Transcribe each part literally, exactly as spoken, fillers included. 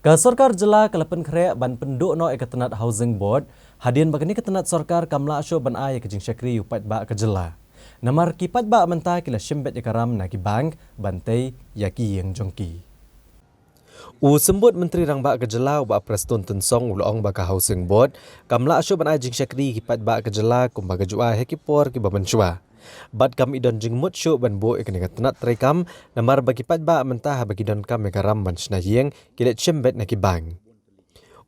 Ka sorkar jylla ka la pynkhreh ban pynduh noh ïa ka tnat Housing Board, hadien ba kane ka tnat sorkar kam lah shuh ban ai ïa ka jingshakri ïa u paidbah ka jylla. Namar ki paidbah mynta ki la shim beit ïa ka ram na ki bank ban tei ïa ki ïing jong ki. U Symbud Myntri Rangbah ka jylla u Bah Prestone Tynsong u la ong ba ka Housing Board kam lah shuh ban ai jingshakri ïa ki paidbah ka jylla kumba ka ju ai ha ki por kiba mynshuwa. Bad kam i don jingmut shuh ban buh ïa kane ka tnat treikam, namar ba ki paidbah mynta haba ki donkam ïa ka ram ban shna ïing, ki leit shim beit na ki bank.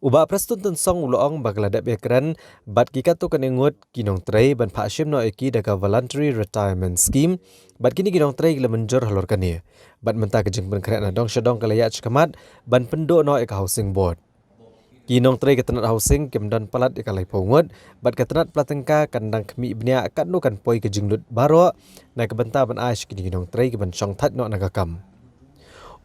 U Bah Prestone Tynsong u la ong ba ka la dep ïakren bad ki katto katne ngut ki nongtrei ban phah shim noh ïa ki da ka Voluntary Retirement Scheme, bad kine ki nongtrei ki la mynjur halor kane. Bad mynta ka jingpynkhreh na dong sha dong ka la ïaid shakhmat ban pynduh noh ïa ka Housing Board. Ki nongtrei ka tnat housing kim don palat ïa ka laiphew ngut, bad ka tnat pla tyngka kan dang khmih bniah katno kan poi ka jinglut baroh na ka bynta ban ai sha kine ki nongtrei kiban shongthait noh na ka kam.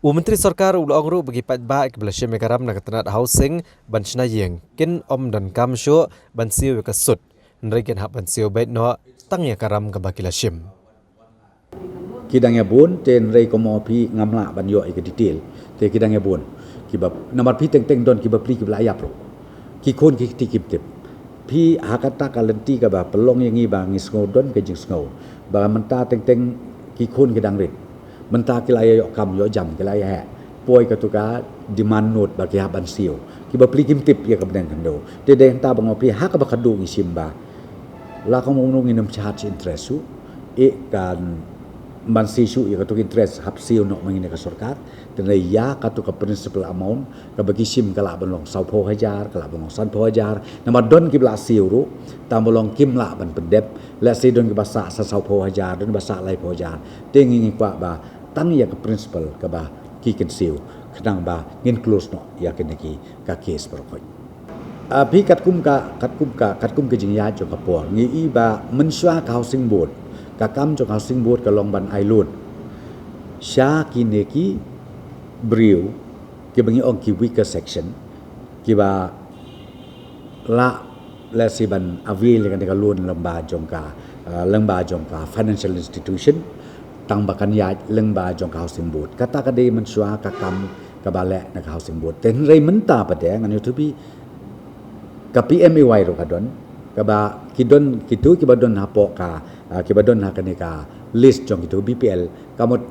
U Myntri Sorkar u la ong ruh ba ki paidbah kiba la shim ïa ka ram na ka tnat housing ban shna ïing kin ym donkam shuh ban siew ïa ka sut, hynrei kin hap ban siew beit noh tang ïa ka ram kaba ki la shim. Ki dang ïa bun, te hynrei kumno phi ngam lah ban ïoh ïa ka detail. Te ki dang ïa bun. Kiba, namar phi teng teng don kiba pli kiba la ïap ruh. Ki khun ki kti kim tip. Phi ha kata ka lynti kaba pynlong ïa ngi ba ngi sngew don ka jingsngew. Ba mynta teng teng ki khun ki dang rit. Mynta ki la ïa ïoh kam ïoh jam ki la ïa heh. Poi katu ka demand note ba ki hap ban siew. Kiba pli kim tip ïa ka bneng khyndew. Te dei hangta ba nga ong phi ha kaba khadduh ngi shim ba la ka mawno ngin ym charge interest shuh, eh, kan ban siew shuh ïa katu ka interest hap siew noh ma ngi na ka sorkar. Te hynrei ïa katu ka principal amount kaba ki shim ka lah ban long sawphew hajar, ka lah ban long sanphew hajar. Namar don kiba la siew ruh, tang ba long kim lah ban pyndep. Let's say don kiba sah sa sawphew hajar, don kiba sah laiphew hajar. Te ngi ngi kwah ba tang ïa ka principal kaba ki kynsiew, khnang ba ngin close noh ïa kine ki ka case baroh khoit. Ah, phi katkum ka, katkum ka, katkum ka jingïaid jong ka por. Ngi i ba mynshuwa ka Housing Board, ka kam jong ka Housing Board ka long ban ai loan sha kine ki briew kiba ngi ong ki weaker section, kiba lah, let's say, ban avail ïa kane ka loan lyngba jong ka, ah, lyngba jong ka financial institution, tang ba kan ïaid lyngba jong ka Housing Board. Kata ka dei mynshuwa ka kam kaba leh na ka Housing Board. Te hynrei mynta pat de ngan ïathuh phi, ka P M A Y ruh ka don, kaba ki don, kito kiba don hapoh ka, ah, kiba don ha kane ka list jong kito B P L, ka mut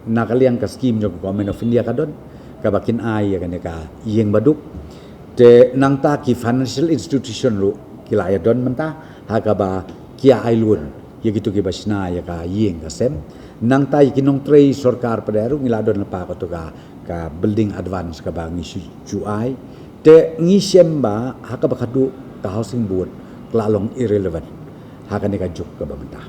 na ka liang ka scheme jong ka Government of India ka don, kaba kin ai ïa kane ka ïing baduk. Te nangta ki financial institution ruh ki la ïa don mynta, ha kaba ki ïa ai loan ïa kito kiba shna ïa ka ïing ka sem. Nangta ïa ki nongtrei sorkar pat de ruh ngi la don lypa katu ka, ka building advance kaba ngi shu, shu ai. Te ngi shem ba ha kaba khadduh ka Housing Board ka la long irrelevant ha kane ka juk kaba mynta.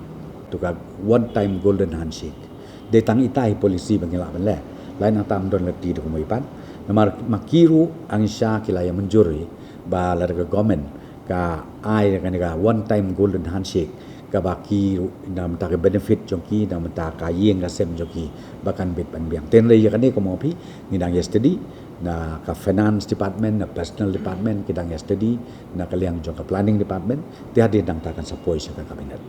Tu ka one time golden handshake. Dei tang ita hi policy ba ngi lah ban leh. Lai nangta ym don lynti da kumno pat. Namar ma ki ruh hangta ki la ïa mynjur hi ba lada ka government ka ai kane ka one time golden handshake, kaba ki ruh na bynta ka benefit jong ki, na bynta ka ïing ka sem jong ki ba kan bit ban biang. Te hynrei ïa kane kumno phi, ngi dang ïa study, na ka finance department, na personnel department ki dang ïa study, na ka liang jong ka planning department, te hadien nangta kan sa poi sha ka cabinet.